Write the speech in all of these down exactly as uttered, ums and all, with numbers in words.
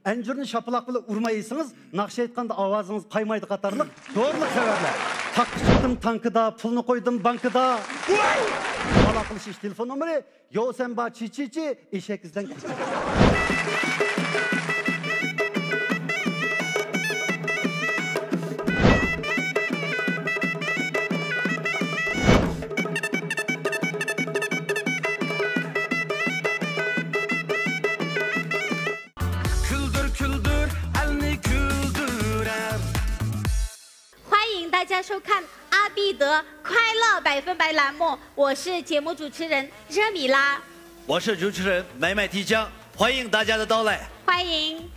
ئەنجۈرنى شاپىلاق بىلەن ئۇرماي يېسىڭىز، ناخشا ئېيتقاندا ئاۋازىڭىز قايمايدۇ قاتارلىق دورىلىق خەۋەرلەر. تاغقا چىقتىم تانكىدا، پۇلنى قويدۇم بانكىدا. ئالاقىلىشىش ئىش تېلېفون نومۇرى يو سەن با چى چى چى، ئېشەك ئىزدەڭ كىچىك. كۈلدۈر، كۈلدۈر، ئەلنى كۈلدۈرەر. 欢迎大家收看阿必得快乐百分百栏目，我是节目主持人热米拉。我是主持人美美提江，欢迎大家的到来。欢迎。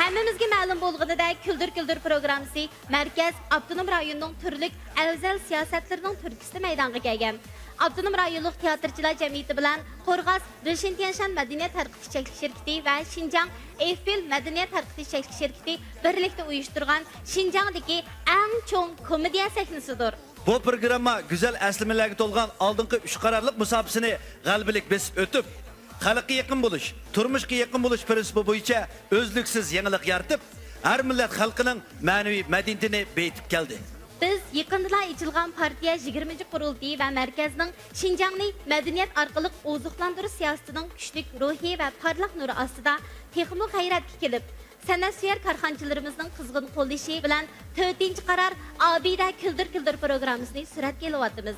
ھەممىمىزگە مەلۇم بولغىنىدەك، كۈلدۈر كۈلدۈر پروگراممىسى مەركەز، ئاپتونوم رايوننىڭ تۈرلۈك ئەۋزەل سىياسەتلىرىنىڭ تۈرتكىسىدە مەيدانغا كەلگەن. ئاپتونوم رايونلۇق تىياتىرچىلار جەمئىيىتى بىلەن قورغاس رېشىن تيەنشان مەدەنىيەت تارقىتىش چەكلىك شىركىتى ۋە شىنجاڭ ئېففېل مەدەنىيەت تارقىتىش چەكلىك شىركىتى بىرلىكتە ئۇيۇشتۇرغان شىنجاڭدىكى ئەڭ چوڭ كومېدىيە سەھنىسىدۇر. بۇ پروگرامما گۈزەل ئەسلىمىلەرگە تولغان ئالدىنقى ئۈچ قارارلىق مۇساپىسىنى غەلىبىلىك بېسىپ ئۆتۈپ، خەلققە يېقىن بولۇش، تۇرمۇشقا يېقىن بولۇش پىرىنسىپى بويىچە ئۈزلۈكسىز يېڭىلىق يارىتىپ، ھەر مىللەت خەلقىنىڭ مەنىۋى مەدەنىيىتىنى بېيىتىپ كەلدى. بىز يېقىندىلا ئېچىلغان پارتىيە يىگىرمىنچى قۇرۇلتىيى ۋە مەركەزنىڭ شىنجاڭنى مەدەنىيەت ئارقىلىق ئوزۇقلاندۇرۇش سىياسىتىنىڭ كۈچلۈك روھى ۋە پارلاق نۇرى ئاستىدا تېخىمۇ غەيرەتكە كېلىپ، سەنئەتسۆيەر كارخانىچىلىرىمىزنىڭ قىزغىن قوللىشى بىلەن تۆتىنچى قارار ئابىدە كۈلدۈر كۈلدۈر پروگراممىسىنى سۈرەتكە ئېلىۋاتىمىز.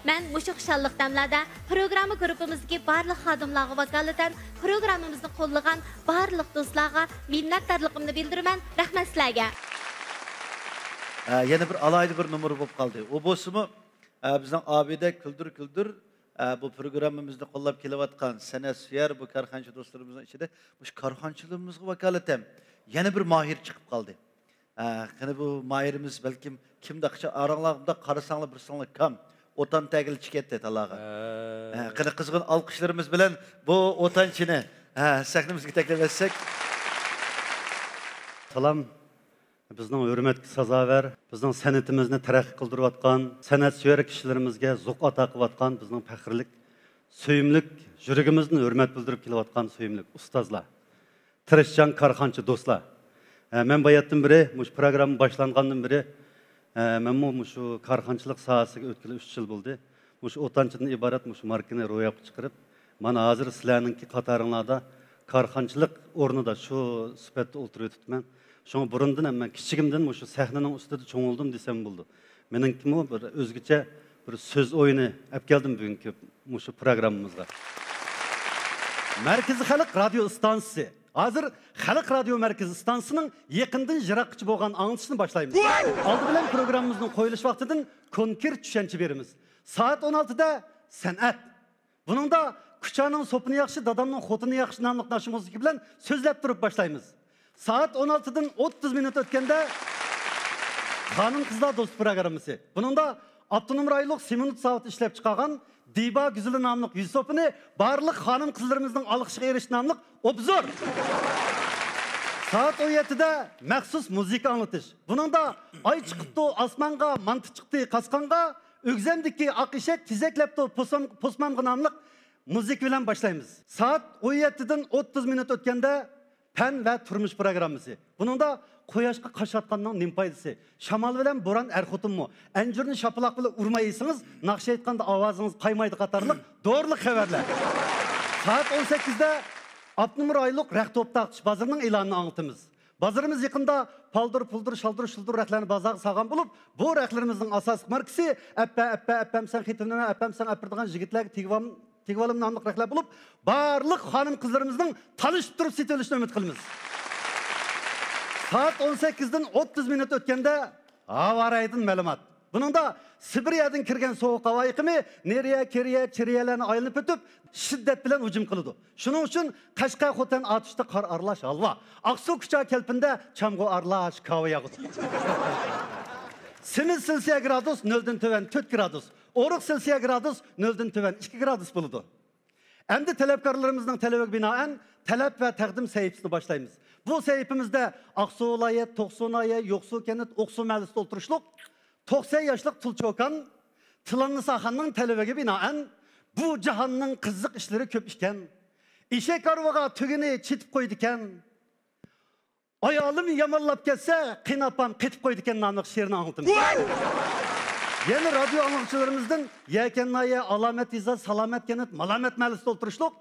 مەن مۇشۇ خۇشاللىق دەملەردە پروگرامما گۇرۇپپىمىزدىكى بارلىق خادىملارغا ۋاكالىتەن پروگراممىمىزنى قوللىغان بارلىق دوستلارغا مىننەتدارلىقىمنى بىلدۈرىمەن. رەھمەت سىلەرگە. ئە، يەنە بىر ئالاھىدە بىر نومۇر بولۇپ قالدى. ئۇ بولسىمۇ، ئە، بىزنىڭ ئابىدە كۈلدۈر كۈلدۈر، ئە، بۇ پروگراممىمىزنى قوللاپ كېلىۋاتقان سەنئەتسۆيەر بۇ كارخانىچى دوستلىرىمىزنىڭ ئىچىدە مۇشۇ كارخانىچىلىرىمىزغا ۋاكالىتەن يەنە بىر ماھىر چىقىپ قالدى. ئە، قېنى بۇ ماھىرىمىز بەلكىم كىمدە قىچا ئاراڭلاردا قارىساڭلار بىرسىڭلار كام، ئوتان تەگىلى چىكەتتى تالاغا. ئە، قېنى قىزغىن ئالقىشلىرىمىز بىلەن بۇ ئوتانچىنى، ئە، سەھنىمىزگە تەكلىپ ئەتسەك. سالام. بىزنىڭ ھۆرمەتكە سازاۋەر، بىزنىڭ سەنئىتىمىزنى تەرەققىي قىلدۇرۇۋاتقان، سەنئەتسۆيەر كىشىلىرىمىزگە زوق ئاتا قىلىۋاتقان بىزنىڭ پەخىرلىك، سۆيۈملۈك، يۈرىكىمىزدىن ھۆرمەت بىلدۈرۈپ كېلىۋاتقان سۆيۈملۈك ئۇستازلار، تىرىشچان كارخانىچى دوستلار. ھە، مەن باياتتىن بېرى، مۇشۇ پروگرامما باشلانغاندىن بېرى، ھە، مەنمۇ مۇشۇ كارخانىچىلىق ساھەسىگە ئۆتكىلى ئۈچ يىل بولدى. مۇشۇ ئوتانچىدىن ئىبارەت مۇشۇ ماركىنى روياپقا چىقىرىپ، مانا ھازىر سىلەرنىڭكى قاتارىڭلاردا كارخانىچىلىق ئورنىدا شۇ سۈپەتتە ئولتۇرۇۋېتىپتىمەن. شۇڭا بۇرۇندىن ھەم مەن كىچىكىمدىن مۇشۇ سەھنىنىڭ ئۈستىدە چوڭ بولدۇم دېسەم بولىدۇ. مېنىڭكىمۇ بىر ئۆزگىچە بىر سۆز ئويۇنى ئەپ كەلدىم بۈگۈنكى مۇشۇ پروگراممىمىزغا. مەركىزىي خەلق رادىيو ئىستانسىسى. ھازىر خەلق رادىيو مەركىزىي ئىستانسىسىنىڭ يېقىندىن يىراققىچە بولغان ئاڭلىتىشىنى باشلايمىز. ئالدى بىلەن پروگراممىمىزنىڭ قويۇلۇش ۋاقتىدىن كونكرېت چۈشەنچە بېرىمىز. سائەت ئون ئالتىدە سەنئەت. بۇنىڭدا كۇچانىڭ سوپۇنى ياخشى، دادامنىڭ خوتۇنى ياخشى ناملىق ناخشا مۇزىكا بىلەن سۆزلەپ تۇرۇپ باشلايمىز. سائەت ئون ئالتىدىن ئوتتۇز مىنۇت ئۆتكەندە خانىم قىزلار دوستى پروگراممىسى. بۇنىڭدا ئاپتونوم رايونلۇق سېمونت زاۋۇتى ئىشلەپ چىقارغان دىبا گۈزىلى ناملىق يۈز سوپۇنى بارلىق خانىم قىزلىرىمىزنىڭ ئالقىشىغا ئېرىشىش ناملىق ئوبزور. سائەت ئون يەتتىدە مەخسۇس مۇزىكا ئاڭلىتىش. بۇنىڭدا ئاي چىقىپتۇ ئاسمانغا، مانتا چىقتى قاسقانغا، ئۆگزەمدىكى ئاق ئېشەك تېزەكلەپتۇ پوسام-، پوسمامغا ناملىق مۇزىكا بىلەن باشلايمىز. سائەت ئون يەتتىدىن ئوتتۇز مىنۇت ئۆتكەندە پەن ۋە تۇرمۇش پروگراممىسى. بۇنىڭدا قۇياشقا قاش ئاتقاننىڭ نېمە پايدىسى؟ شامال بىلەن بوران ئەر خوتۇنمۇ؟ ئەنجۈرنى شاپىلاق بىلەن ئۇرماي يېسىڭىز، ناخشا ئېيتقاندا ئاۋازىڭىز قايمايدۇ قاتارلىق دورىلىق خەۋەرلەر. سائەت ئون سەككىزدە ئاپتونوم رايونلۇق رەخت توپى تارقىتىش بازىرىنىڭ ئېلانىنى ئاڭلىتىمىز. بازىرىمىز يېقىندا پالدۇر، پۇلدۇر، شالدۇر، شۇلدۇر رەختلەرنى بازارغا سالغان بولۇپ، بۇ رەختلىرىمىزنىڭ ئاساسلىق ماركىسى ئەپپە، ئەپپە، ئەپپەمسەن خېتىمنىمۇ ئەپەمسەن ئەپىرىدىغان يىگىتلەرگە تېگىۋام-، تېگىۋالىم ناملىق رەختلەر بولۇپ، بارلىق خانىم قىزلىرىمىزنىڭ تالىشىپ تۇرۇپ سېتىۋېلىشىنى ئۈمىد قىلىمىز. سائەت ئون سەككىزدىن ئوتتۇز مىنۇت ئۆتكەندە ھاۋارايدىن مەلۇمات. بۇنىڭدا سىبىرىيەدىن كىرگەن سوغۇق ھاۋا ئېقىمى نېرىيە، كېرىيە، چېرىيەلەرنى ئايلىنىپ ئۆتۈپ، شىددەت بىلەن ھۇجۇم قىلىدۇ. شۇنىڭ ئۈچۈن قەشقەر، خوتەن، ئاتۇشتا قار ئارىلاش ھالۋا، ئاقسۇ، كۇچا، كەلپىندە چامغۇر ئارىلاش كاۋا ياغىدۇ. سېمىز سېلسىيە گرادۇس نۆلدىن تۆۋەن تۆت گرادۇس، ئورۇق سېلسىيە گرادۇس نۆلدىن تۆۋەن ئىككى گرادۇس بولىدۇ. ئەمدى تەلەپكارلىرىمىزنىڭ تەلىپىگە بىنائەن تەلەپ ۋە تەقدىم سەھىپىسىنى باشلايمىز. بۇ سەھىپىمىزدە ئاقسۇ ۋىلايەت، توقسۇ ناھىيە، يوقسۇ كەنت، ئوقسۇ مەھەللىسىدە ئولتۇرۇشلۇق توقسەن ياشلىق تۇل چوكان تىلاننىساخاننىڭ تەلىپىگە بىنائەن، بۇ جاھاننىڭ قىزىق ئىشلىرى كۆپ ئىكەن. ئېشەك ھارۋىغا تۈگىنى چېتىپ قويىدىكەن. ئايالىم يامانلاپ كەتسە، قېيىنئاپام قېتىپ قويىدىكەن ناملىق شېئىرنى ئاڭلىتىمىز. يەنە رادىيو ئاڭلىغۇچىلىرىمىزدىن يەكەن ناھىيە ئالامەت يېزا سالامەت كەنت مالامەت مەھەللىسىدە ئولتۇرۇشلۇق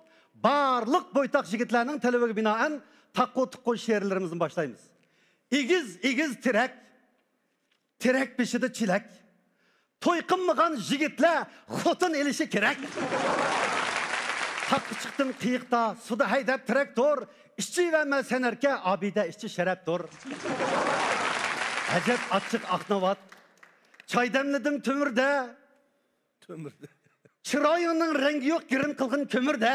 بارلىق بويتاق يىگىتلەرنىڭ تەلىپىگە بىنائەن تاققۇ تۇققۇ شېئىرلىرىمىزنى باشلايمىز. ئېگىز، ئېگىز تېرەك، تېرەك بېشىدا چېلەك. توي قىلمىغان يىگىتلەر خوتۇن ئېلىشى كېرەك. تاغقا چىقتىم قېيىقتا، سۇدا ھەيدەپ تىراكتور. ئىچىۋەرمە سەن ئەركە، ئابىدە ئىچى شەرەپتۇر. ئەجەب ئاچچىق ئاق ناۋات. چاي دەملىدىم تۆمۈردە. تۆمۈردە. چىرايىڭنىڭ رەڭگى يوق، گىرىم قىلغىن كۆمۈردە.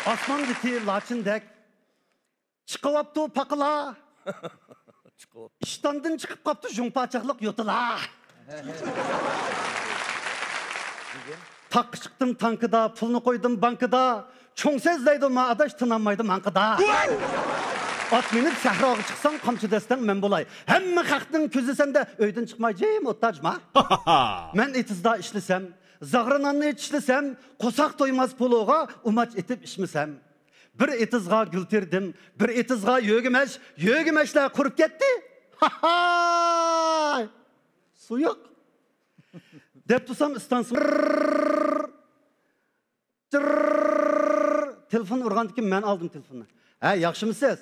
ئاسماندىكى لاچىندەك. چىقىۋاپتۇ پاقىلار. چىقىۋاپتۇ. ئىشتاندىن چىقىپ قاپتۇ ژۇڭپاچاقلىق يوتىلار. تاغقا چىقتىم تانكىدا، پۇلنى قويدۇم بانكىدا. چوڭ سۆزلەيدۇ ما ئاداش، تىنالمايدۇ ماڭقىدا. ئات مىنىپ سەھراغا چىقساڭ، قامچا دەستەڭ مەن بولاي. ھەممە خەقنىڭ كۆزى سەندە، ئۆيدىن چىقماي جىم ئولتۇر جۇما. مەن ئېتىزدا ئىشلىسەم، زاغرا ناننى چىشلىسەم، قورساق تويماس پولۇغا ئۇماچ ئېتىپ ئىچمىسەم. بىر ئېتىزغا گۈل تېرىدىم، بىر ئېتىزغا يۆگىمەچ، يۆگىمەچلەر قۇرۇپ كەتتى. ھاھاي! سۇ يوق. دەپ تۇرسام ئىستانسىم. جىرررر، جىرررر. تېلېفون ئۇرغاندىكىن مەن ئالدىم تېلېفوننى. ھە، ياخشىمۇسىز؟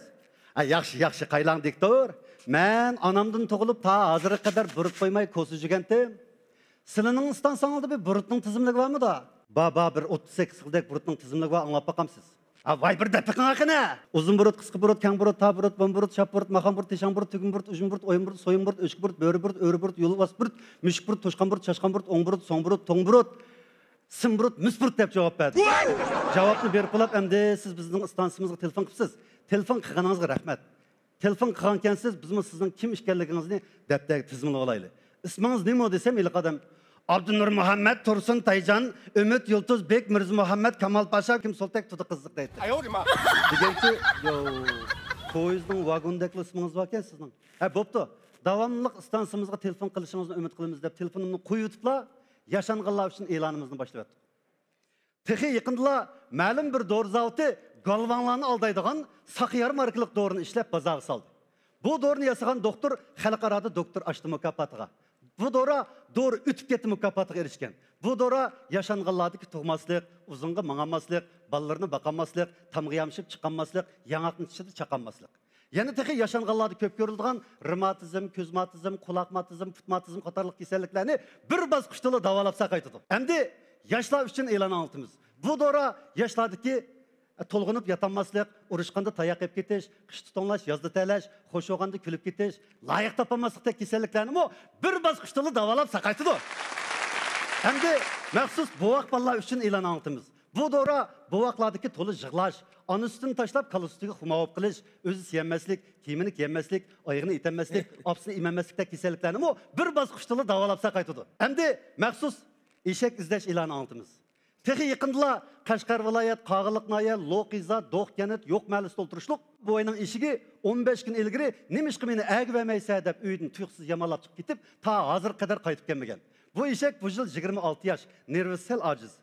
ھە، ياخشى، ياخشى. قايلاڭ دىكتور؟ مەن ئانامدىن تۇغۇلۇپ تا ھازىرغا قەدەر بۇرۇت قويماي كوسا جۈگەنتىم. سىلىنىڭ ئىستانسىڭىزدا بىر بۇرۇتنىڭ تىزىملىكى بارمىدۇ؟ بار، بار، بىر ئوتتۇز سەككىز خىلدەك بۇرۇتنىڭ تىزىملىكى بار، ئاڭلاپ باقامسىز؟ ھە، ۋاي، بىر دەپ بېقىڭا قېنى! ئۇزۇن بۇرۇت، قىسقا بۇرۇت، كەڭ بۇرۇت، تار بۇرۇت، بوم بۇرۇت، شاپ بۇرۇت، ماخان بۇرۇت، تېشاڭ بۇرۇت، تۈگۈن بۇرۇت، ئۈجۈم بۇرۇت، ئويۇن بۇرۇت، سويۇن بۇرۇت، ئۆچكە بۇرۇت، بۆرە بۇرۇت، ئۆرە بۇرۇت، يولۋاس بۇرۇت، مۈشۈك بۇرۇت، توشقان بۇرۇت، چاشقان بۇرۇت، ئوڭ بۇرۇت، سوڭ بۇرۇت، توڭ بۇرۇت، سىم بۇرۇت، مىس بۇرۇت دەپ جاۋاب بەردى. جاۋابنى بېرىپ بولاپ، ئەمدى سىز بىزنىڭ ئىستانسىمىزغا تېلېفون قىپسىز. تېلېفون قىلغىنىڭىزغا رەھمەت. تېلېفون قىلغانكەنسىز، بىزمۇ سىزنىڭ كىم ئىكەنلىكىڭىزنى دەپتەرگە تىزىملىۋالايلى. ئىسمىڭىز نېمە دېسەم، ھېلىقى ئادەم، ئابدۇنۇر مۇھەممەد، تۇرسۇن تايجان، ئۈمىد يۇلتۇز، بېك مىرزا مۇھەممەد، كامال پاشا، كىم سولتەك تۇدى قىزىق دەيتتى. دېگەنتى، يو، پويىزنىڭ ۋاگونىدەكلا ئىسمىڭىز باركەن سىزنىڭ. ھە، بوپتۇ. داۋاملىق ئىستانسىمىزغا تېلېفون قىلىشىڭىزنى ئۈمىد قىلىمىز دەپ تېلېفونۇمنى قويۇۋېتىپلا، ياشانغانلار ئۈچۈن ئېلانىمىزنى باشلىۋەتتۇق. تېخى يېقىندىلا مەلۇم بىر دورا زاۋۇتى گالۋاڭلارنى ئالدايدىغان ساقىيار ماركىلىق دورىنى ئىشلەپ بازارغا سالدى. بۇ دورىنى ياسىغان دوختۇر خەلقئارادا دوكتور ئاشتى مۇكاپاتىغا، بۇ دورا دورا ئۆتۈپ كەتتى مۇكاپاتىغا ئېرىشكەن. بۇ دورا ياشانغانلاردىكى تۇغماسلىق، ئۇزۇنغا ماڭالماسلىق، بالىلىرىنى باقالماسلىق، تامغا يامىشىپ چىقالماسلىق، ياڭاقنى چىشىدا چاقالماسلىق. يەنە تېخى ياشانغانلاردا كۆپ كۆرۈلىدىغان رېماتىزم، كۆزماتىزم، قۇلاقماتىزم، پۇتماتىزم قاتارلىق كېسەللىكلەرنى بىر باسقۇچتىلا داۋالاپ ساقايتىدۇ. ئەمدى ياشلار ئۈچۈن ئېلان ئاڭلىتىمىز. بۇ دورا ياشلاردىكى، ئە، تولغىنىپ ياتالماسلىق، ئۇرۇشقاندا تاياق يەپ كېتىش، قىشتا توڭلاش، يازدا تەرلەش، خوش بولغاندا كۈلۈپ كېتىش، لايىق تاپالماسلىقتەك كېسەللىكلەرنىمۇ بىر باسقۇچتىلا داۋالاپ ساقايتىدۇ. ئەمدى مەخسۇس بوۋاق بالىلار ئۈچۈن ئېلان ئاڭلىتىمىز. بۇ دورا بوۋاقلاردىكى تولا يىغلاش، ئانا سۈتىنى تاشلاپ كالا سۈتىگە خۇمار بولۇپ قېلىش، ئۆزى سىيەلمەسلىك، كىيىمىنى كىيەلمەسلىك، ئايىغىنى ئېتەلمەسلىك، ئاپىسىنى ئېمەلمەسلىكتەك كېسەللىكلەرنىمۇ بىر باسقۇچتىلا داۋالاپ ساقايتىدۇ. ئەمدى مەخسۇس ئېشەك ئىزدەش ئېلانى ئاڭلىتىمىز. تېخى يېقىندىلا قەشقەر ۋىلايەت قاغىلىق ناھىيە لوق يېزا دوق كەنت يوق مەھەللىسىدە ئولتۇرۇشلۇق بۇ بوۋاينىڭ ئېشىكى ئون بەش كۈن ئىلگىرى نېمىشقا مېنى ئەگىۋەرمەيسەن دەپ ئۆيدىن تۇيۇقسىز يامانلاپ چىقىپ كېتىپ، تا ھازىرغا قەدەر قايتىپ كەلمىگەن. بۇ ئېشەك بۇ يىل يىگىرمە ئالتە ياش، نېرۋىسى سەل ئاجىز.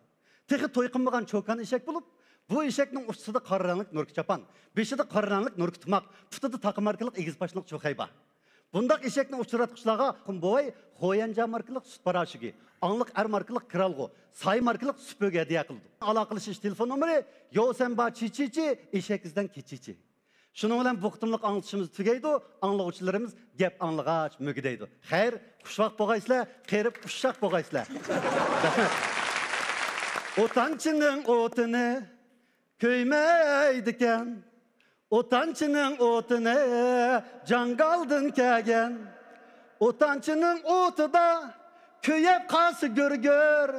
تېخى توي قىلمىغان چوكان ئېشەك بولۇپ، بۇ ئېشەكنىڭ ئۇچىسىدا قارا رەڭلىك نوركا چاپان، بېشىدا قارا رەڭلىك نوركا تۇماق، پۇتىدا تاقا ماركىلىق ئېگىز پاشنىلىق چوخەي بار. بۇنداق ئېشەكنى ئۇچراتقۇچىلارغا بوۋاي خويەنجا ماركىلىق سۈت پاراشوكى، ئاڭلىق ئەر ماركىلىق كىرئالغۇ، ساي ماركىلىق سۈپۈرگە ھەدىيە قىلىدۇ. ئالاقىلىشىش تېلېفون نومۇرى، يوسەنبا چىچىچى، ئېشەك ئىزدەڭ كېچىچى. شۇنىڭ بىلەن بۇ قېتىملىق ئاڭلىتىشىمىز تۈگەيدۇ، ئاڭلىغۇچىلىرىمىز گەپ ئاڭلىغاچ مۈگدەيدۇ. خەير، خۇشۋاق بولغايسىلەر، قېرىپ ئۇششاق بولغايسىلەر. رەھمەت. ئوتانچىنىڭ ئوتىنى كۆيمەيدىكەن. ئوتانچىنىڭ ئوتىنى جاڭگالدىن كەلگەن. ئوتانچىنىڭ ئوتىدا كۆيۈپ قالسا گۆر-گۆر.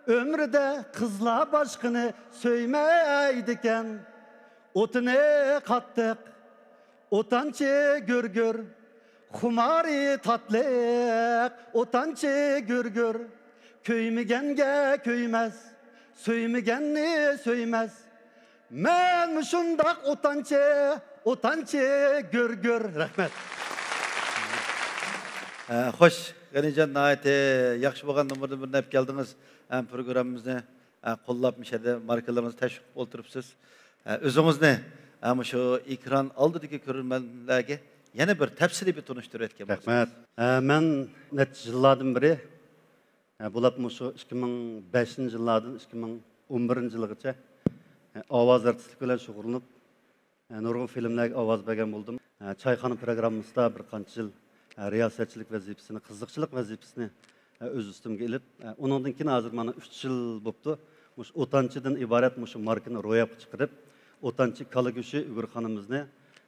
ئۆمرىدە قىزلار باشقىنى سۆيمەيدىكەن. ئوتىنى قاتتىق، ئوتانچى گۆر-گۆر. خۇمارى تاتلىق، ئوتانچى گۆر-گۆر. كۆيمىگەنگە كۆيمەس، سۆيمىگەننى سۆيمەس. مەن مۇشۇنداق ئوتانچى، ئوتانچى گۆر-گۆر. رەھمەت. ئە، خوش، غەنىجان، ناھايىتى ياخشى بولغان نومۇردىن بىرنى ئېلىپ كەلدىڭىز. ھەم پروگراممىمىزنى ئە، قوللاپ، مۇشۇ يەردە ماركىلىرىڭىزنى تەشۋىق قىلىپ ئولتۇرۇپسىز. ئە، ئۆزىڭىزنى، ئە، مۇشۇ ئېكران ئالدىدىكى كۆرۈرمەنلەرگە يەنە بىر تەپسىلىي بىر تونۇشتۇرۇۋەتكەن بولسىڭىز. رەھمەت. ئە، مەن نەچچە يىللاردىن بېرى، ئە، بولۇپمۇ شۇ ئىككى مىڭ بەشىنچى يىللاردىن ئىككى مىڭ ئون بىرىنچى يىلغىچە، ئە، ئاۋاز ئارتىسلىقى بىلەن شۇغۇللىنىپ، ئە، نۇرغۇن فىلىملەرگە ئاۋاز بەرگەن بولدۇم. ئە، چايخانا پروگراممىسىدا بىر قانچە يىل، ئە، رىياسەتچىلىك ۋەزىپىسىنى، قىزىقچىلىق ۋەزىپىسىنى، ئە، ئۆز ئۈستۈمگە ئېلىپ، ئە، ئۇنىڭدىن كېيىن ھازىر مانا ئۈچ يىل بوپتۇ. مۇشۇ ئوتانچىدىن ئىبارەت مۇشۇ ماركىنى روياپقا چىقىرىپ، ئوتانچى كالا گۆشى ئۈگرىخانىمىزنى،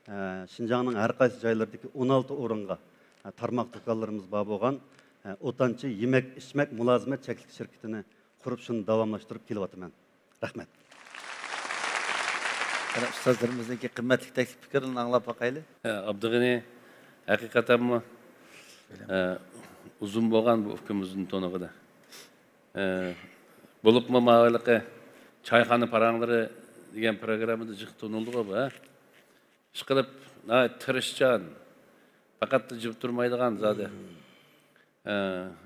ئە، شىنجاڭنىڭ ھەر قايسى جايلىرىدىكى ئون ئالتە ئورۇنغا، ئە، تارماق دۇكانلىرىمىز بار بولغان، ئە، ئوتانچى يېمەك-ئىچمەك مۇلازىمەت چەكلىك شىركىتىنى قۇرۇپ، شۇنى داۋاملاشتۇرۇپ كېلىۋاتىمەن. رەھمەت. مانا ئۇستازلىرىمىزنىڭكى قىممەتلىك تەكلىپ پىكىرلىرىنى ئاڭلاپ باقايلى. ھە، ئابدۇغېنى، ھەقىقەتەنمۇ، ھە، ئۇزۇن بولغان بۇ ئۇكىمىزنى تونۇغىلى. ھە، بولۇپمۇ ماۋۇ ھېلىقى چايخانا پاراڭلىرى دېگەن پروگراممىدا جىق تونۇلدىغۇ بۇ، ھە؟ ئىشقىلىپ، ناھايىتى تىرىشچان، پەقەت جىم تۇرمايدىغان زادى. ئە،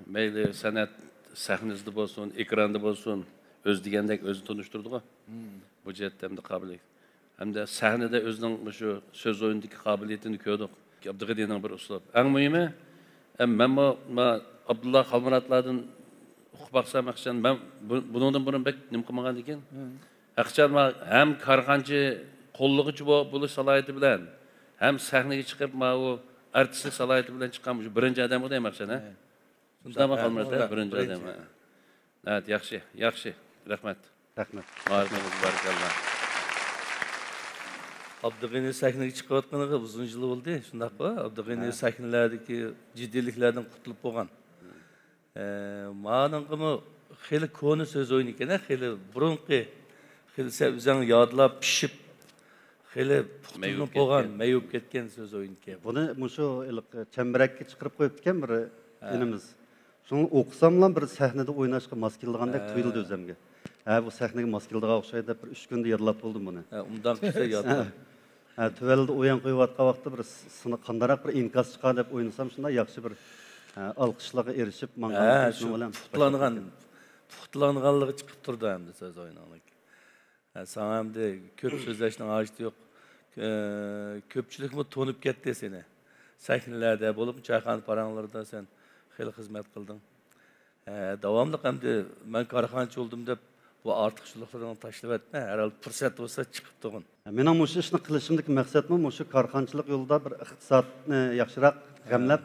مەيلى سەنئەت سەھنىسىدە بولسۇن، ئېكراندا بولسۇن، ئۆزى دېگەندەك ئۆزىنى تونۇشتۇرىدىغۇ. بۇ جەھەتتە ھەمدە قابىلىيەت. ھەمدە سەھنىدە ئۆزىنىڭ مۇشۇ سۆز ئويۇنىدىكى قابىلىيىتىنى كۆردۇق. ئابدۇغېنىنىڭ بىر ئۇسلۇب. ئەڭ مۇھىمى، ئە، مەنمۇ ما-، ئابدۇللا خالمۇراتلاردىن ئۇقۇپ باقسام ياخشى. مەن بۇ-، بۇنىڭدىن بۇرۇن بەك نېمە قىلمىغان ئىكەن. ھەقىچان ما-، ھەم كارخانىچى، قوللىغۇچى بو-، بولۇش سالاھىيىتى بىلەن، ھەم سەھنىگە چىقىپ، ماۋۇ ئارتىستلىق سالاھىيىتى بىلەن چىققان مۇشۇ بىرىنچى ئادەم غۇ دەيمەن ھەقىچان، ھە؟ شۇنداق، شۇنداقمۇ ھە، خالمۇرات، ھە؟ شۇنداق، بىرىنچى بىرىنچى. ئادەم، ھە. ھە، ياخشى، ياخشى. رەھمەت. رەھمەت. مائارىپىڭىز بارىكاللا. ئابدۇغېنى سەھنىگە چىقىۋاتقىنىغا ئۇزۇن يىل بولدى، شۇنداققۇ؟ ئابدۇغېنى ھە. سەھنىلەردىكى جىددىيلىكلەردىن قۇتۇلۇپ بولغان. ئە، مانىڭغىمۇ خېلى كونا سۆز ئوينىكەن، خېلى بۇرۇنقى، خېلى سەن ئۆزۈڭ يادلاپ پىشىپ، خېلى پۇختىلىنىپ بولغان، مەيۈپ كەتكەن سۆز ئوينىكەن. بۇنى مۇشۇ ھېلىقى چەمبىرەككە چىقىرىپ قويۇپتىكەن بىر ھە. ئىنىمىز. شۇڭا ئوقۇساملا بىر سەھنىدە ئويناشقا ماس كېلىدىغاندەك ھە. تۇيۇلدى ئۆزۈمگە. ھە، بۇ سەھنىگە ماس كېلىدىغان ئوخشايدۇ دەپ بىر ئۈچ كۈندە يادلاپ بولدۇم بۇنى. ھە، ئۇنداق كىشى يادلاپ. ھە، تۆۋەندە ئويۇن قويۇۋاتقان ۋاقىتتا بىر سىنى قانداقراق بىر ئىنكاس چىقار دەپ ئوينىسام، شۇنداق ياخشى بىر، ھە، ئالقىشلارغا ئېرىشىپ ماڭغان ھە، شۇنىڭ شۇ بىلەن پۇختىلانغان، پۇختىلانغانلىقى چىقىپ تۇرىدۇ ئەمدى سۆز ئويۇنۇڭدىكى. ھە، ساڭا ئەمدى كۆپ سۆزلەشنىڭ ھاجىتى يوق. ئە، كۆپچىلىكمۇ تونۇپ كەتتى سېنى. سەھنىلەردە بولۇپمۇ چايخانا-پاراڭلىرىدا سەن خېلى خىزمەت قىلدىڭ. ھە، داۋاملىق ئەمدى مەن كارخانىچى بولدۇم دەپ، بۇ ئارتۇقچىلىقلىرىڭنى تاشلىۋەتمە. ھەر ھال پۇرسەت بولسا چىقىپ تۇرغىن. مېنىڭ مۇشۇ ئىشنى قىلىشىمدىكى مەقسەتمۇ مۇشۇ كارخانىچىلىق يولىدا بىر ئىقتىسادنى ياخشىراق غەملەپ،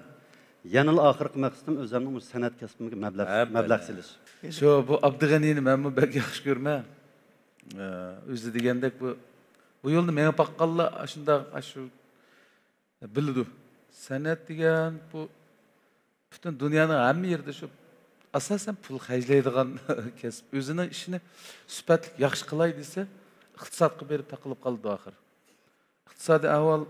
يەنىلا ئاخىرقى مەقسىتىم ئۆزۈمنىڭ مۇشۇ سەنئەت كەسپىمگە مەبلەغ، ھە، مەبلەغ سېلىش. شۇ، بۇ ئابدۇغېنىنى مەنمۇ بەك ياخشى كۆرىمەن. ئە، ئۆزى دېگەندەك بۇ، بۇ يولنى مېڭىپ باققانلار ئاشۇنداق، ئاشۇ بىلىدۇ. سەنئەت دېگەن بۇ پۈتۈن دۇنيانىڭ ھەممە يېرىدە شۇ ئاساسەن پۇل خەجلەيدىغان كەسىپ. ئۆزىنىڭ ئىشىنى سۈپەتلىك ياخشى قىلاي دېسە، ئىقتىسادقا بېرىپ تاقىلىپ قالىدۇ ئاخىر. ئىقتىسادىي ئەھۋال،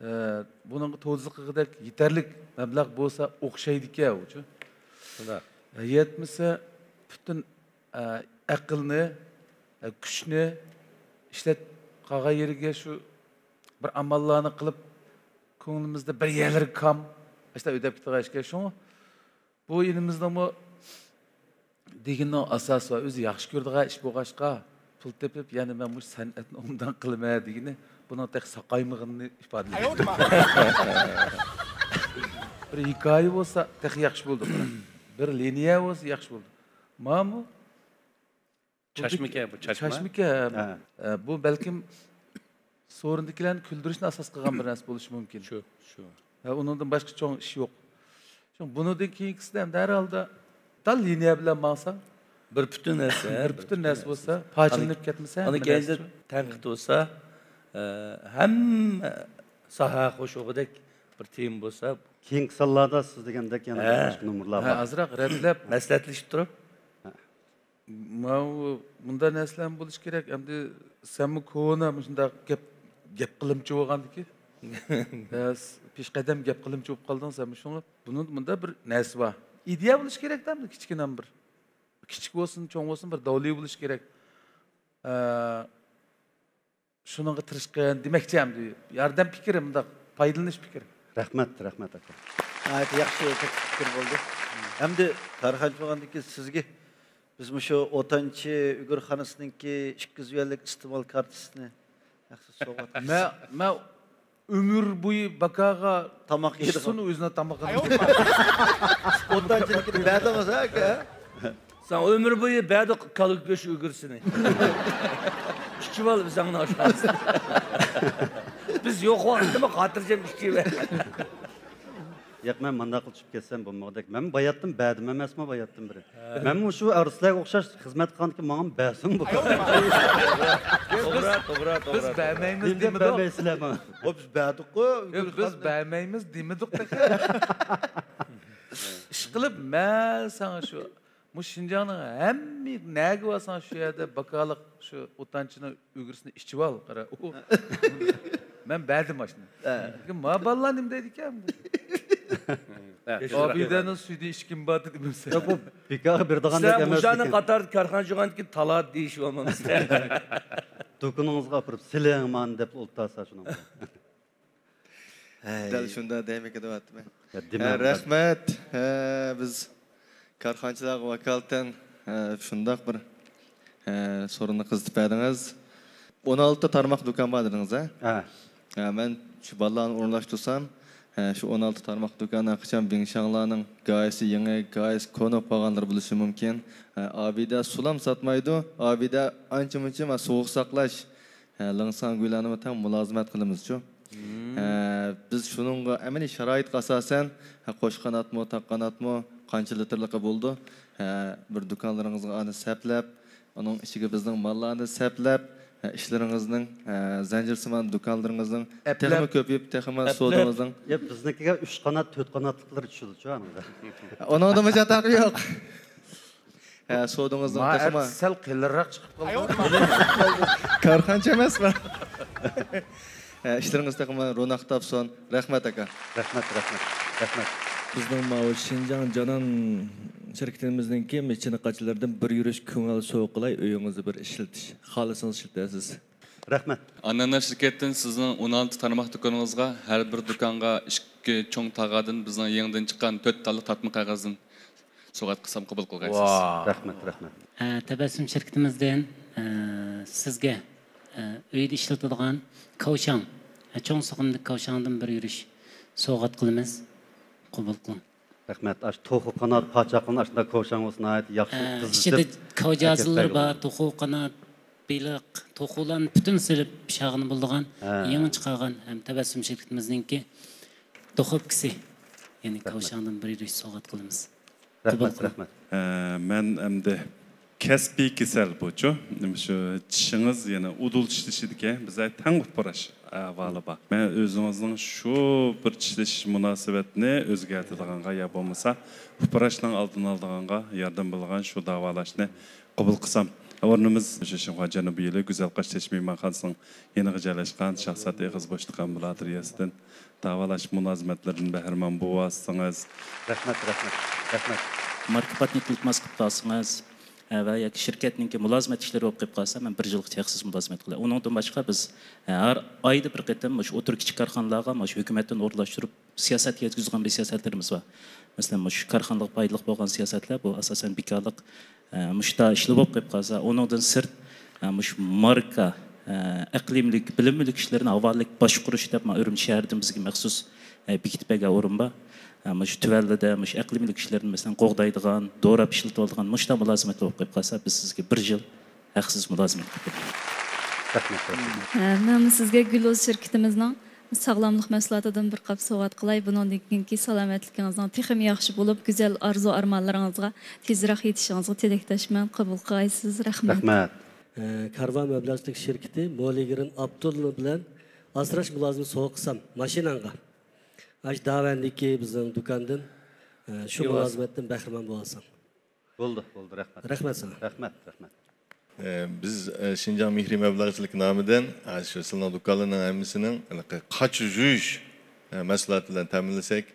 ئە، بۇنىڭغا توزا قىلغۇدەك يېتەرلىك مەبلەغ بولسا ئوخشايدىكەن ئۇچۇ. شۇنداق. يەتمىسە پۈتۈن، ئە، ئەقىلنى، ئە، كۈچنى ئىشلەت قالغان يېرىگە شۇ بىر ئاماللارنى قىلىپ، كۆڭلىمىزدە بىر يەرلىرى كام، ئاشۇنداق ئۆدەپ كېتىدىغان ئىشكەن. شۇڭا بۇ ئىنىمىزنىڭمۇ دېگىنىنىڭ ئاساسى بار. ئۆزى ياخشى كۆرىدىغان ئىش بولغاچقا، پۇل تېپىپ، يەنە مەن مۇشۇ سەنئەتنى ئوبدان قىلىمەن دېگىنى، بۇنىڭ تېخى ساقايمىغىنىنى ئىپادىلەيدۇ. بىر ھېكايە بولسا تېخى ياخشى بولىدۇ. بىر لىنىيە بولسا ياخشى بولىدۇ. مانا بۇ چاچمىكەن بۇ، چاچما؟ چاچمىكەن. ھە. ئە، بۇ بەلكىم سورۇندىكىلەرنى كۈلدۈرۈشنى ئاساس قىلغان بىر نەرسە بولۇشى مۇمكىن. شۇ، شۇ. ھە، ئۇنىڭدىن باشقا چوڭ ئىش يوق. شۇڭا بۇنىڭدىن كېيىنكىسىدە ئەمدى ھەر ھالدا دال لىنىيە بىلەن ماڭساڭ، بىر پۈتۈن نەرسە، ھە، بىر پۈتۈن نەرسە بولسا، پارچىلىنىپ كەتمىسە، ئانا ھەممە نەرسە كەينىدە شۇ. تەنقىد بولسا، ئە، ھەممە ساھە خوش بولغۇدەك بىر تېما بولسا. كېيىنكى سانلاردا سىز دېگەندەك يەنە ھە. باشقا نومۇرلار ھە، بار. ئازراق رەتلەپ. مەسلىھەتلىشىپ تۇرۇپ. ھە. ماۋۇ مۇنداق نەرسىلەرمۇ بولۇشى كېرەك. ئەمدى سەنمۇ كونا مۇشۇنداق گەپ، گەپ قىلىمچى بولغاندىكى. ھە، س-، پېشقەدەم گەپ قىلىمچى بولۇپ قالدىڭ سەنمۇ شۇڭا. بۇنىڭ مۇنداق بىر نەرسە بار. ئىدىيە بولۇشى كېرەكتە ئەمدى كىچىككىنە بىر. كىچىك بولسۇن، چوڭ بولسۇن، بىر داۋلى بولۇشى كېرەك. ئە، شۇنىڭغا تىرىشقىن دېمەكچى ئەمدى. ياردەم پىكرى، مۇنداق پايدىلىنىش پىكرى. رەھمەت، رەھمەت ئاكا. ناھايىتى ياخشى تەكلىپ پىكىر بولدى. ئەمدى كارخانىچى بولغاندىن كېيىن سىزگە بىز مۇشۇ ئوتانچى ئۈگۈرخانىسىنىڭكى ئىككى يۈز يۈەنلىك ئىستېمال كارتىسىنى مەخسۇس سوۋغات قىلىمىز. مەن، مەن ئۆمۈر بويى باكاغا تاماق يەيدىغان. ئىشسىن ئۆزىنىڭ تامىقىنى. ئوتانچىنىڭكىنى بەردىڭىز ھە، ئاكا؟ ساڭا ئۆمۈر بويى بەردۇق كالا گۆش ئۈگرىسىنى. ئىچىۋال ئۆزۈڭنىڭ ئاشخانىسىدا. بىز يوق ۋاقىتتىمۇ خاتىرجەم ئىچىۋەر. ياق، مەن مانداق قىلىپ چۈشۈپ كەتسەم بولمىغۇدەك. مەن باياتتىن بەردىم ئەمەسمۇ باياتتىن بىرى. مەنمۇ شۇ ئارسىلەرگە ئوخشاش خىزمەت قىلغاندىكىن ماڭىمۇ بەرسۇن بۇ. توغرا، توغرا، بىز توغرا. بەرمەيمىز دېمىدۇق. بەرمەيسىلەر ماڭا. ئۇ بىز بەردۇققۇ. ياق، بىز بەرمەيمىز دېمىدۇق تېخى. ئىشقىلىپ، مەن ساڭا شۇ، مۇشۇ شىنجاڭنىڭ ھەممە نەگە بارساڭ، شۇ يەردە باكالىق، شۇ ئوتانچىنىڭ ئۈگرىسىنى ئىچىۋال، قارا. ئۇ، مەن بەردىم ئاشۇنى. لېكىن ما بالىلار نېمە دەيدىكەن؟ ئابىدەنىڭ سۈيىدە ئىچكىم بار دېدى مەسىلەن. ياق، بۇ بىكارغا بېرىدىغاندەك سىلەر ئەمەس مۇشۇنىڭ لېكىن. قاتارىدا كارخانا جۇغانكى تالا دېيىشىۋالمامسىلەر. دۇكىنىڭىزغا ئاپىرىپ سېلىڭ مانا دەپ ئولتۇرسا شۇنىڭ بىلەن. ھەي. دەل شۇنداق دەيمىكىن دەۋاتىمەن. يا، دېمە، ھە، رەھمەت. ھە، بىز كارخانىچىلارغا ۋاكالىتەن، ھە، شۇنداق بىر، ھە، سورۇننى قىزىتىپ بەردىڭىز. ئون ئالتە تارماق دۇكان بار دېدىڭىز، ھە؟ ھە. ھە، مەن شۇ بالىلارنى ئورۇنلاشتۇرسام، ھە، شۇ ئون ئالتە تارماق دۇكان ھەرقاچان بىڭشاڭلارنىڭ گايىسى يېڭى، گايىسى كونا بولغانلىرى بولۇشى مۇمكىن. ھە، ئابىدە سۇلام ساتمايدۇ. ئابىدە ئانچە-مۇنچە، ھە، سوغۇق ساقلاش، ھە، لىڭساڭ گۇيلارنىمۇ تەڭ مۇلازىمەت قىلىمىزچۇ. ھە، بىز شۇنىڭغا ئەمەلىي شارائىتقا ئاساسەن، ھە، قوش قاناتمۇ، تاق قاناتمۇ، قانچە لىتىرلىقى بولىدۇ. ھە، بىر دۇكانلىرىڭىزغا ئانى سەپلەپ، ئۇنىڭ ئىچىگە بىزنىڭ ماللارنى سەپلەپ، ھە، ئىشلىرىڭىزنىڭ، ھە، زەنجىرسىمان دۇكانلىرىڭىزنىڭ ئەپلەپ. تېخىمۇ كۆپىيىپ، تېخىمۇ ئەپلەپ. سودىڭىزنىڭ. يا، بىزنىڭكىگە ئۈچ قانات، تۆت قاناتلىقلىرى چۈشىدۇچۇ ئانىڭدا. ئۇنىڭدىمۇ چاتاق يوق. ھە، سودىڭىزنىڭ ما تېخىمۇ ئەتىسى سەل قېلىنراق چىقىپ قالدى. كارخانىچى ئەمەسمۇ؟ ھە، ئىشلىرىڭىز تېخىمۇ روناق تاپسۇن. رەھمەت، ئاكا. رەھمەت، رەھمەت، رەھمەت. بىزنىڭ ماۋۇ شىنجاڭ جانان شىركىتىمىزنىڭكى چىنىقاچلىرىدىن بىر يۈرۈش كۆڭۈل سوۋغا قىلاي، ئۆيىڭىزدە بىر ئىشلىتىش. خالىسىڭىز ئىشلىتەرسىز. رەھمەت. ئانانا شىركەتتىن سىزنىڭ ئون ئالتە تارماق دۇكىنىڭىزغا ھەر بىر دۇكانغا ئىككى چوڭ تاغادىن بىزنىڭ يېڭىدىن چىققان تۆت تاللىق تارتما قەغەزدىن سوۋغات قىلسام قوبۇل قىلغايسىز. ۋاھ. رەھمەت، رەھمەت. ئە، تەبەسسۇم شىركىتىمىزدىن، ئە، سىزگە، ئە، ئۆيدە ئىشلىتىدىغان كاۋشاڭ، ئە، چوڭ سىغىمدىكى كاۋشاڭدىن بىر يۈرۈش سوۋغات قىلىمىز. قوبۇل قىلىڭ. رەھمەت. ئاشۇ توخۇ قانات، پاچاقلىرىنى ئاشۇنداق كوشاڭ بولسا ناھايىتى ياخشى ئە، قىزىتىپ ئىچىدە كاۋجازىلىرى ئەكەتسەك بار، بولىدۇ. توخۇ قانات، بېلىق، توخۇلارنى پۈتۈن سېلىپ پىشاغىنى بولىدىغان ھە. يېڭى چىقارغان ھەم تەبەسسۇم شىركىتىمىزنىڭكى دۇخوپكىسى، يەنى رەھمەت. كاۋشاڭدىن بىر يۈرۈش سوۋغات قىلىمىز. قوبۇل رەھمەت، قىلىڭ. رەھمەت. ئە، مەن ئەمدى كەسپىي كېسەل بۇچۇ، شۇ چىشىڭىز يەنە ئۇدۇل چىشلىشىدىكەن، بىزدە تەڭ ئۇپراش ئەھۋالى بار. مەن ئۆزىڭىزنىڭ شۇ بىر چىشلىشىش مۇناسىۋەتنى ئۆزگەرتىدىغانغا يا بولمىسا ئۇپراشنىڭ ئالدىنى ئالىدىغانغا ياردەم بولىدىغان شۇ داۋالاشنى قوبۇل قىلسام، ئورنىمىز شىنخۇا جەنۇبىي يولى گۈزەل قاشتېشى مېھمانخانىسىنىڭ يېنىغا جايلاشقان شاھزات ئېغىز بوشلۇق ئامبۇلاتورىيەسىدىن داۋالاش مۇلازىمەتلىرىدىن بەھرىمەن بولۇۋالسىڭىز. رەھمەت، رەھمەت، رەھمەت. ماركا پاتېنتلىك ماسكا تۇتاسىڭىز، ئە، ۋە ياكى شىركەتنىڭكى مۇلازىمەت ئىشلىرى بولۇپ قېلىپ قالسا، مەن بىر يىلغىچە ھەقسىز مۇلازىمەت قىلىمەن. ئۇنىڭدىن باشقا بىز، ئە، ھەر ئايدا بىر قېتىم مۇشۇ ئوتتۇرا كىچىك كارخانىلارغا مۇشۇ ھۆكۈمەتتىن ئورۇنلاشتۇرۇپ سىياسەتكە يەتكۈزىدىغان بىر سىياسەتلىرىمىز بار. مەسىلەن، مۇشۇ كارخانىلىققا پايدىلىق بولغان سىياسەتلەر، بۇ ئاساسەن بىكارلىق، ئە، مۇشۇنداق ئىشلار بولۇپ قېلىپ قالسا، ئۇنىڭدىن سىرت، ئە، مۇشۇ ماركا، ئە، ئەقلىي مۈلۈك، بىلىم مۈلۈك ئىشلىرىنى ھاۋالىلىك باشقۇرۇش دەپ، مانا ئۈرۈمچى شەھىرىدىن بىزگە مەخسۇس، ئە، بېكىتىپ بەرگەن ئورۇن بار. ئە، مۇشۇ تۆۋەنلىدە مۇشۇ ئەقلىي مۈلۈك ئىشلىرىنى، مەسىلەن، قوغدايدىغان، دوراپ ئىشلىتىۋالىدىغان مۇشۇنداق مۇلازىمەتلەر بولۇپ قېلىپ قالسا، بىز سىزگە بىر يىل ھەقسىز مۇلازىمەت قىلىپ بېرىمىز. رەھمەت، رەھمەت. ھە، مەنمۇ سىزگە گۈللۇز شىركىتىمىزنىڭ ساغلاملىق مەھسۇلاتىدىن بىر قاپ سوۋغات قىلاي. بۇنىڭدىن كېيىنكى سالامەتلىكىڭىزنىڭ تېخىمۇ ياخشى بولۇپ، گۈزەل ئارزۇ ئارمانلىرىڭىزغا تېزرەك يېتىشىڭىزغا تىلەكداشمەن. قوبۇل قىلايسىز. رەھمەت. رەھمەت. ھە، كارۋان مەبلەغچىلىك شىركىتى مولىگرىن ئابدۇللا بىلەن ئاسراش مۇلازىمىتى سوۋغا قىلسام ماشىناڭغا. ئاشۇ داۋەندىكى بىزنىڭ دۇكاندىن، ھە، شۇ مۇلازىمەتتىن بەھرىمەن بولساڭ. بولدى، بولدى، رەھمەت. رەھمەت ساڭا. رەھمەت، رەھمەت. ئە، بىز، ئە، شىنجاڭ مېھرى مەبلەغچىلىك نامىدىن، ئە، شۇ سىلىنىڭ دۇكانلىرىنىڭ ھەممىسىنىڭ ھېلىقى قاچا يۇيۇش، ئە، مەھسۇلاتى بىلەن تەمىنلىسەك،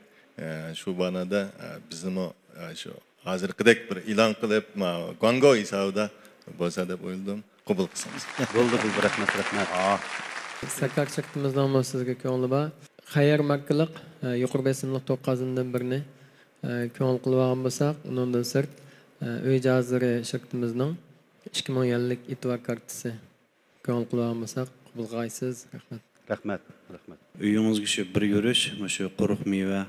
ئە، شۇ مەنىدە، ئە، بىزنىمۇ، ئە، شۇ ھازىرقىدەك بىر ئېلان قىلىپ، ما، گۇاڭگو ھېسابىدا بولسا دەپ ئويلىدىم. قوبۇل قىلسىڭىز. بولدى، بولدى، رەھمەت، رەھمەت. ساكار شىركىتىمىزنىڭمۇ سىزگە كۆڭلى بار. خەير ماركىلىق، ئە، يۇقىرى بېسىملىق توك قازىنىدىن بىرنى، ئە، كۆڭۈل قىلىۋالغان بولساق، ئۇنىڭدىن سىرت، ئۆي جاھازلىرى شىركىتىمىزنىڭ ئىككى مىڭ يۈەنلىك ئېتىبار كارتىسى. كۆڭۈل قىلىۋالمىساق قوبۇل قىلغايسىز. رەھمەت. رەھمەت، رەھمەت. ئۆيىڭىزگە شۇ بىر يۈرۈش، مۇشۇ قۇرۇق مېۋە،